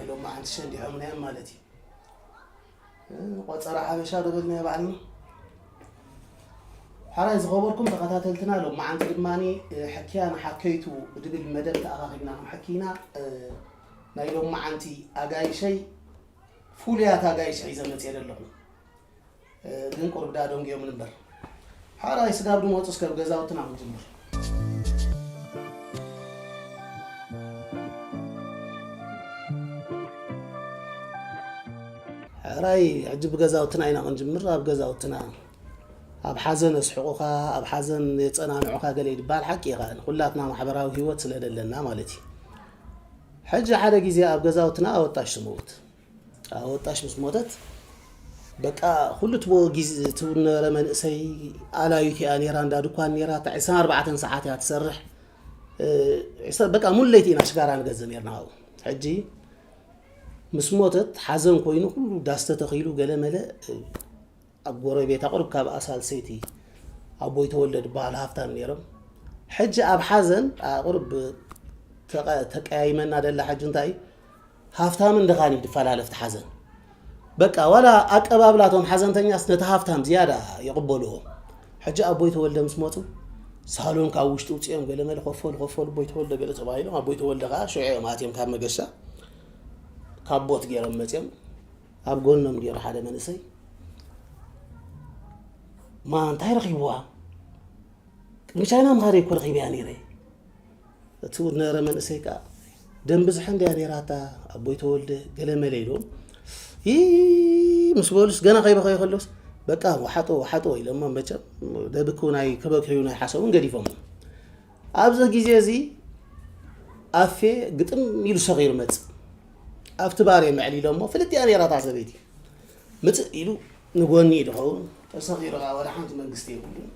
ኢሎም መዓንቲ ሸንዲሖምና እዮም ማለት እዩ። እ፣ ቆጸራ ሓበሻ ዶ በልናዮ ባዕልና። ሓራይ ዝኸበርኩም ተኸታተልትና፣ ሎመዓንቲ ድማ እ፣ ሕክያ ንሓከይቱ ብድብል መደብ ተኣኻኺብና ክንሕኪ ኢና። እ፣ ናይ ሎመዓንቲ ኣጋይሸይ ፍሉያት ኣጋይሽ ሒዘ መፅየ ዘለኹ። እ፣ ግን ቁርብ ዳ ደንጉዮምን እምበር። ሓራይ ስጋብ ድመፁ እስከ ብገዛውትና ክንጅምር። ሕራይ ሕጂ ብገዛውትና ኢና ክንጅምር። ኣብ ገዛውትና ኣብ ሓዘን የስሕቑኻ፣ ኣብ ሓዘን የጸናንዑኻ ገለ ይድበሃል ሓቂ ኢኻ። ኩላትና ማሕበራዊ ህይወት ስለ ደለና ማለት እዩ። ሕጂ ሓደ ግዜ ኣብ ገዛውትና ኣወጣሽ ትመውት። ኣወጣሽ ምስ ሞተት በቃ ኩሉ ትቦ ግዜ ትውነበረ መንእሰይ ኣላዩት እያ ነይራ፣ እንዳ ድኳን ነይራ፣ ዕስራን ኣርባዕተን ሰዓት እያ ትሰርሕ። እ፣ ዕስራ-፣ በቃ ሙሉ ለይቲ ኢና ሽጋራ ንገዝእ ነይርና ኣብኡ። ሕጂ ምስ ሞተት ሓዘን ኮይኑ ኩሉ ዳስ ተተኺሉ ገለ መለ፣ እ፣ ኣብ ጎረቤት ኣቕርብ ካብ ኣሳልሰይቲ ኣቦይ ተወልደ ዝበሃል ሃፍታም ነይሮም። ሕጂ ኣብ ሓዘን ኣቕርብ ተቐ-፣ ተቀያይመና ደላ ሕጂ እንታይ እዩ? ሃፍታምን ድኻን እዩ ድፈላለፍ እቲ ሓዘን። በቃ ዋላ ኣቀባብላቶም ሓዘንተኛስ ነቲ ሃፍታም ዝያዳ ይቕበልዎ። ሕጂ ኣቦይ ተወልደ ምስ መፁ ሳሎን ካብ ውሽጢ ውፅኦም ገለ መለ ኮፈሉ ኮፈሉ ኣቦይ ተወልደ ገለ ተባሂሎም ኣቦይ ተወልደ ከዓ ሽዑ እዮም ኣትዮም ካብ መገሻ ካብ ቦት ገይሮም መፅዮም ኣብ ጎኖም ገይሩ ሓደ መንእሰይ ማ እንታይ ረኺብዋ ቅድሚ ቻይና ምኻደ እኮ ረኺበያ ነይረ እቲ ዝነበረ መንእሰይ ከዓ ደም ብዝሒ እንድያ ነይራታ ኣቦይ ተወልደ ገለ መለ ኢሎም ይ ምስ በሉስ ገና ከይበኸዩ ከሎስ በቃ ወሓጦ ወሓጦ ኢሎሞ መቸም ደብክ ናይ ክበክዩ ናይ ሓሰቡን ገዲፎም ኣብዚ ግዜ እዚ ኣፌ ግጥም ኢሉ ሰኺሩ መጽእ ኣብቲ ባር እዮም ኣዕሊሎሞ ፍልጥያ ነይራታ ሰበይቲ ምጽእ ኢሉ ንጎኒ እዩ ዝኸውን ተሰኺሩ ከዓ ወደ ሓንቲ መንግስቲ የብሉን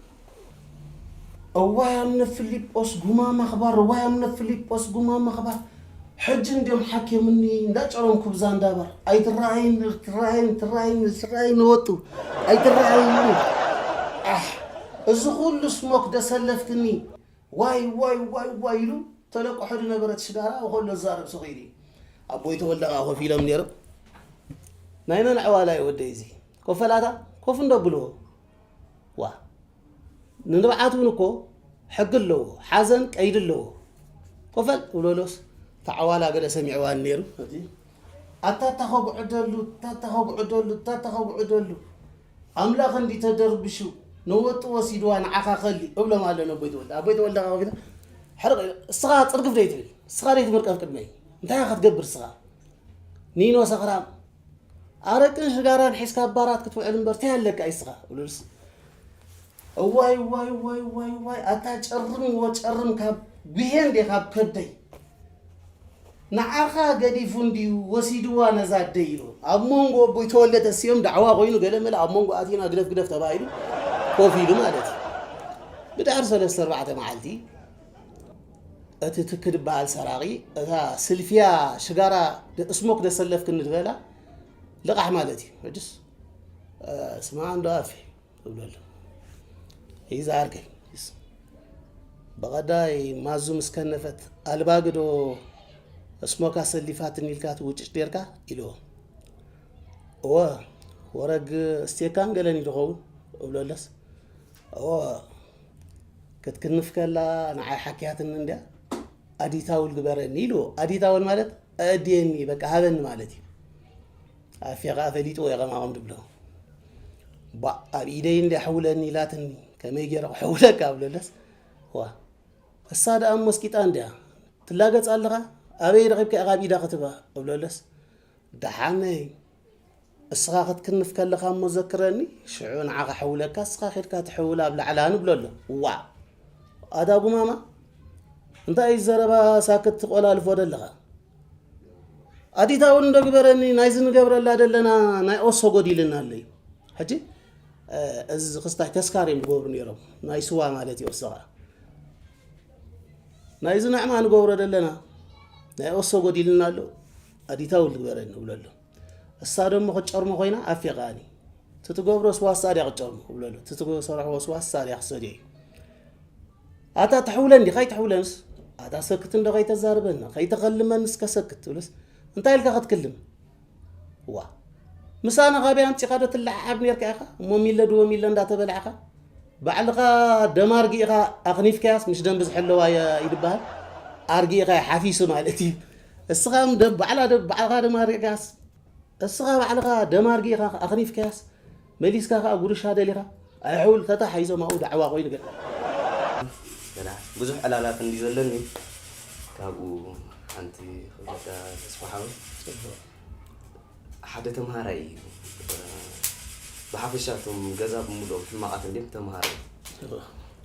እዋይ ኣምነ ፊሊጶስ ጉማማ ክባር እዋይ ኣምነ ፊሊጶስ ጉማማ ክባር ሕጂ እንዲዮም ሓኪምኒ እንዳጨረምኩ ብዛ እንዳባር ኣይትረኣይን ትረኣይን ትረኣይን ትረኣይን ወጡ ኣይትረኣይን ኣሕ እዚ ኩሉ ስሞክ ደሰለፍክኒ ዋይ ዋይ ዋይ ዋይ ኢሉ ተለቆሖ ዝነበረት ሽጋራ ከሎ ዛረብ ሰኺሩ ኣቦይ ተወልደ ከዓ ኮፍ ኢሎም ነይሮም ናይ መን ዕዋላ እዩ ወደይ እዚ ኮፈላታ ኮፍ እንደብልዎ ዋ ንንብዓት እውን እኮ ሕጊ ኣለዎ ሓዘን ቀይዲ ኣለዎ ኮፈል ውለሎስ ተዓዋላ ገለ ሰሚዕዋን ነይሩ ኣታ ተኸጉዕደሉ ኣታ ተኸጉዕደሉ ኣታ ተኸጉዕደሉ ኣምላኽ እንዲ ተደርብሹ ነወጡ ወሲድዋ ንዓኻ ከሊ እብሎም ኣሎ ነቦይ ተወልደ ኣቦይ ተወልደ ከፊለ ሕርቕ እስኻ ፅርግፍ ደይ ትብል እስኻ ደይ ትምርቀፍ ቅድመይ እንታይ ክትገብር እስኻ ኒኖ ሰኽራም ኣረቅን ሽጋራን ሒዝካ ኣብ ባራት ክትውዕል እምበር እንታይ ኣለካ ኢስኻ እብሉልስ እዋይ ዋይ ዋይ ዋይ ዋይ ኣታ ጨርም ወጨርም ካብ ጉሄ እንዴ ካብ ከብደይ ንዓኻ ገዲፉ እንድዩ ወሲድዋ ነዛ ኣደይ ኢሉ ኣብ መንጎ ኣቦይ ተወልደ ተሲኦም ዳዕዋ ኮይኑ ገለ መለ ኣብ መንጎ ኣቲና ግደፍ ግደፍ ተባሂሉ ኮፍ ኢሉ ማለት እዩ ብድሕሪ ሰለስተ ኣርባዕተ መዓልቲ እቲ ትክ ዝበሃል ሰራቒ እታ ስልፍያ ሽጋራ እስሞክ ደሰለፍክኒ ዝበላ ልቓሕ ማለት እዩ ሕጅስ ስማ እንዶ ኣፌ እብለሉ ይዛርገ ብቐዳይ ማዙ ምስ ከነፈት ኣልባግዶ እስሞካ ሰሊፋትኒ ኢልካ ትውጭጭ ኔርካ ኢልዎ እወ ወረግ ስቴካን ገለን ይድኸውን እብለለስ እወ ክትክንፍ ከላ ንዓይ ሓኪያትኒ እንድያ ኣዲታውል ግበረኒ ኢልዎ ኣዲታውል ማለት ኣእድየኒ በቃ ሃበኒ ማለት እዩ ኣፌ ከዓ ፈሊጥዎ የቐማቕም ድብሎ ባ ኣብ ኢደይ እንድያ ሕውለኒ ኢላትኒ ከመይ ገይረ ክሕውለካ ኣብለለስ ዋ እሳ ደኣ ሞስቂጣ እንድያ ትላገፅ ኣለኻ ኣበይ ረኺብካ ኢኻ ኣብ ኢዳ ክትባ እብለለስ ደሓነይ እስኻ ክትክንፍ ከለኻ እሞ ዘክረኒ ሽዑ ንዓኻ ሕውለካ እስኻ ኺድካ ትሕውል ኣብ ላዕላ ንብሎ ኣሎ ዋ ኣታ ጉማማ እንታይ እዩ ዘረባ ሳክት ትቆላልፎ ዘለኻ ኣዲታ እውን እንዶ ግበረኒ ናይዚ ንገብረላ ዘለና ናይ ኦሶ ጎዲልና ኣሎ እዩ ሕጂ እዚ ክስታይ ተስካር እዮም ዝገብሩ ነይሮም ናይ ስዋ ማለት እዩ ኦሶ ከዓ ናይዚ ንዕማ ንገብሮ ዘለና ናይ ኦሶ ጎዲልና ኣሎ ኣዲታ እውን ዝግበረኒ ንብሎ ኣሎ እሳ ደሞ ክትጨርሞ ኮይና ኣፌ ከኣኒ ትትገብሮ ስዋሳ ድያ ክትጨርሞ እብለሉ ትትሰርሕዎ ስዋሳ ድያ ክሰድዮ እዩ ኣታ ትሕውለን ዲኻ ኣይትሕውለንስ ኣታ ሰክት እንዶ ከይተዛርበና ከይተኸልመንስ ከሰክት ትብልስ እንታይ ኢልካ ክትክልም? ዋ፣ ምሳና ካበይ ኣምጺኻ ዶ ትለዓዓብ ኔርካ ኢኻ? እሞ ሚለ ድዎ ሚለ እንዳተበላዕኻ፣ ባዕልኻ ደም ኣርጊእኻ ኣኽኒፍካያስ፣ ምሽ ደም ብዝሐለዋ እያ ይድበሃል? ኣርጊእኻ ሓፊሱ ማለት እዩ። እስኻ ደም፣ ባዕላ ደም፣ ባዕልኻ ደም ኣርጊእካያስ፣ እስኻ ባዕልኻ ደም ኣርጊእኻ ኣኽኒፍካያስ፣ መሊስካ ከኣ ጉርሻ ደሊኻ፣ ኣይሕውል ተታሓሒዞም ኣብኡ ዳዕዋ ኮይኑ ገለ። ገና ብዙሕ ዕላላት እንዲ ዘለኒ፣ ካብኡ ሓንቲ ክብለካ ተስፋ ሓወይ። ሓደ ተምሃራይ እዩ። ብሓፈሻ እቶም ገዛ ብምልኦም ሕማቓት እንድዮም፣ ተምሃራይ እዩ።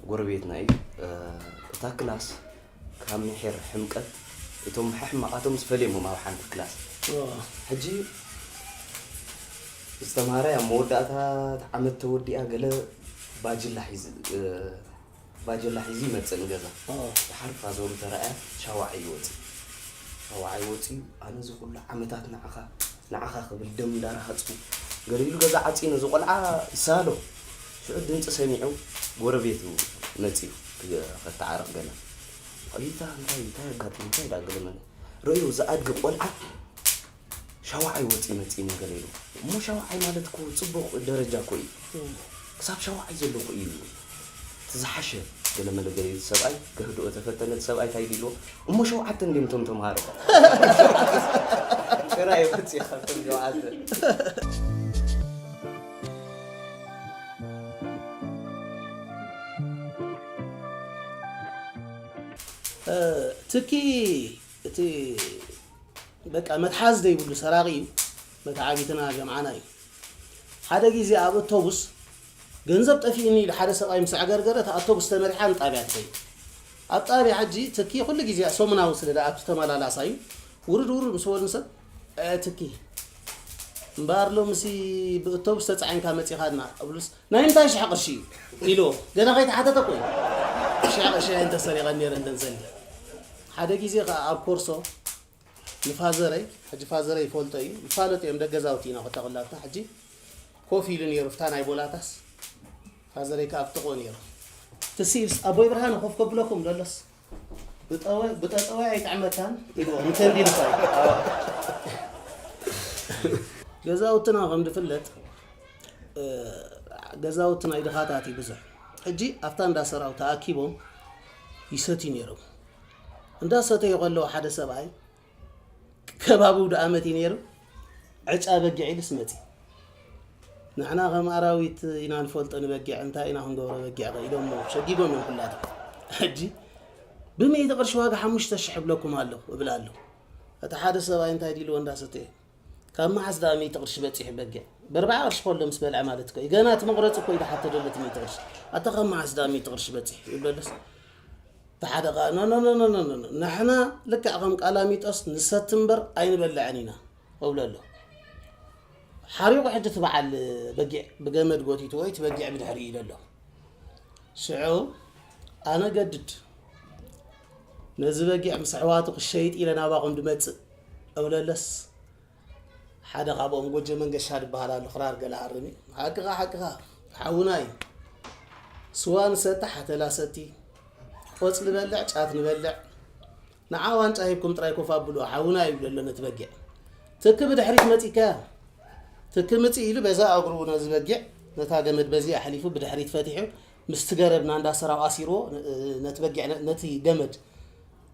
ጎረቤትና እዩ። እታ ክላስ ካብ ምሒር ሕምቀት እቶም ሕማቓቶም ዝፈልየሞም ኣብ ሓንቲ ክላስ። ሕጂ ዝተምሃራይ ኣብ መወዳእታ ዓመት ተወዲኣ ገለ ባጅላ ሒዙ፣ እ፣ ባጀላ ሒዙ ይመጽእ ንገዛ። ኣዎ። ድሓር ፋዘሩ ተራእያ ሻዋዕ ይወጽእ። ሻዋዕ ይወጽእ እዩ። ኣነ እዚ ኩሉ ዓመታት ንዓኻ፣ ንዓኻ ክብል ደም እንዳረሃጽኩ፣ ገለ ኢሉ ገዛ ዓጽዩ ነዚ ቆልዓ ይሳሎ። ሽዑ ድምጺ ሰሚዑ ጎረቤቱ መጺኡ ክገ-፣ ከተዓርቕ ገለ። "ኣይ፣ እንታይ፣ እንታይ ኣጋጢሙ? እንታይ ደኣ?" ገለ መለ። ረእዩ ዝኣድጊ ቆልዓ ሻውዓይ ወፂ መፂ ነገር ኢሉ። እሞ ሻውዓይ ማለት እኮ ፅቡቕ ደረጃ እኮ እዩ። ክሳብ ሻውዓይ ዘሎ እኮ እዩ እቲ ዝሓሸ። ገለመለ ገለ ኢሉ ሰብኣይ፣ ከህድኦ ተፈተነ። እቲ ሰብኣይ እንታይ ኢሉ ኢልዎ? እሞ ሸውዓተ እንድዮም እቶም ተምሃሮ። ጥራይ ወፂ ካብቶም ሸውዓተ። እ፣ ትኪ እቲ በቃ መትሓዚ ዘይብሉ ሰራቒ እዩ። መተዓቢትና ጀምዓና እዩ። ሓደ ግዜ ኣብ ኣውቶቡስ ገንዘብ ጠፊእኒ ኢሉ ሓደ ሰብኣይ ምስ ኣዕገርገረ፣ እታ ኣውቶቡስ ተመሪሓ ንጣብያ ትኸይድ። ኣብ ጣብያ ሕጂ ትኪ ኩሉ ግዜ ሰሙናዊ ስለ ዝኣቱ ተመላላሳ እዩ። ውርድ ውርድ ምስ በሉ ሰብ፣ "እ፣ ትኪ፣ እምበኣር ሎምሲ ብእቶቡስ ተጻዒንካ መጺኻና?" እብሉስ፣ "ናይ ምንታይ ሽሕ ቅርሺ እዩ?" ኢልዎ። ገና ከይተሓተተ እኮ እዩ። ሽሕ ቅርሺ ኣይንተሰሪቐን ነይረ እንደንሰሊ። ሓደ ግዜ ከኣ ኣብ ኮርሶ ንፋዘረይ፣ ሕጂ ፋዘረይ ይፈልጦ እዩ፣ ይፋለጡ እዮም፣ ደገ ገዛውቲ ኢና ኮታ ኩላትና። ሕጂ ኮፍ ኢሉ ነይሩ፣ ፍታ ናይ ቦላታስ፣ ፋዘረይ ከኣ ኣብ ጥቕኡ ነይሩ። ትስ ኢልስ፣ "ኣቦይ ብርሃነ ኮፍ ከብለኩም ደሎስ፣ ብጠወ-፣ ብጠጠወ ኣይጥዕመካን?" ኢልዎ፣ ንተንቢል እኳ እዩ። ገዛውትና ከም ዝፍለጥ፣ እ፣ ገዛውቲ ናይ ድኻታት እዩ ብዙሕ። ሕጂ ኣብታ እንዳ ሰራው ተኣኪቦም ይሰትዩ ነይሮም። እንዳ ሰተዩ ከለዉ ሓደ ሰብኣይ ከባቢው ደኣ መትዩ ነይሩ። ዕጫ በጊዕ ኢሉስ መጺ። ንሕና ከም ኣራዊት ኢና ንፈልጦ ንበጊዕ፣ እንታይ ኢና ክንገብሮ በጊዕ ከ ኢሎሞ ሸጊጎም እዮም ኩላቶም። ሕጂ ብሚእቲ ቅርሺ ዋጋ ሓሙሽተ ሽሕ እብለኩም ኣለኹ እብል ኣለኹ። እቲ ሓደ ሰብኣይ እንታይ ድልዎ እንዳሰተየ፣ ካብ መዓስ ደኣ ሚእቲ ቅርሺ በጺሑ በጊዕ? ብኣርባዓ ቅርሺ ከሎ ምስ በልዐ ማለት እኮ እዩ። ገና እቲ መቑረጺ እኮ እዩ ዝሓቶ ዘሎ እቲ ሚእቲ ቅርሺ። ኣታ ካብ መዓስ ደኣ ሚእቲ ቅርሺ በጺሑ ይብለሉስ፣ እቲ ሓደ ኸኣ፣ "ኖ፣ ኖ፣ ኖ፣ ኖ፣ ኖ፣ ኖ፣ ኖ፣ ንሕና ልክዕ ከም ቃላሚጦስ ንሰቲ እምበር ኣይንበልዕን ኢና" እብሎ ኣሎ። ሓሪቑ ሕጂ እቲ በዓል በጊዕ ብገመድ ጎቲትዎ፣ እቲ በጊዕ ብድሕሪኡ ኢሉ ኣሎ። ሽዑ ኣነ ገድድ ነዚ በጊዕ ምስ ኣሕዋቱ ክሸይጥ ኢለ ናባኹም ድመጽእ እብለለስ፣ ሓደ ካብኦም ጎጀ መንገሻ ዝበሃል ኣሎ፣ ክራር ገለ ሃርም እዩ። "ሓቅኻ፣ ሓቅኻ፣ ሓውና እዩ። ስዋ ንሰቲ፣ ሓተላ ሰቲ፣ ቆጽሊ በልዕ፣ ጫት ንበልዕ፣ ንዓ ዋንጫ ሂብኩም ጥራይ ኮፍ ኣብልዎ፣ ሓውና እዩ" ይብሎ ኣሎ ነቲ በጊዕ። ትኪ ብድሕሪት መጺካ፣ ትኪ ምጺ ኢሉ በዛ እግሩ ነዚ በጊዕ፣ ነታ ገመድ በዚ ኣሕሊፉ ብድሕሪት ፈቲሑ፣ ምስቲ ገረብ ናንዳ ሰራው ኣሲርዎ፣ ነቲ በጊዕ፣ ነቲ ገመድ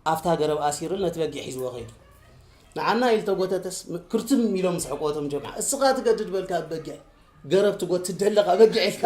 ኣብታ ገረብ ኣሲሩ ነቲ በጊዕ ሒዝዎ ከይዱ። ንዓና ኢሉ ተጎተተስ፣ ም-፣ ክርትም ኢሎም ስሕቆ እቶም ጀምዓ። "እስኻ ትገድድ በልካ በጊዕ፣ ገረብ ትጎትት ደለኻ በጊዕ" ኢልካ።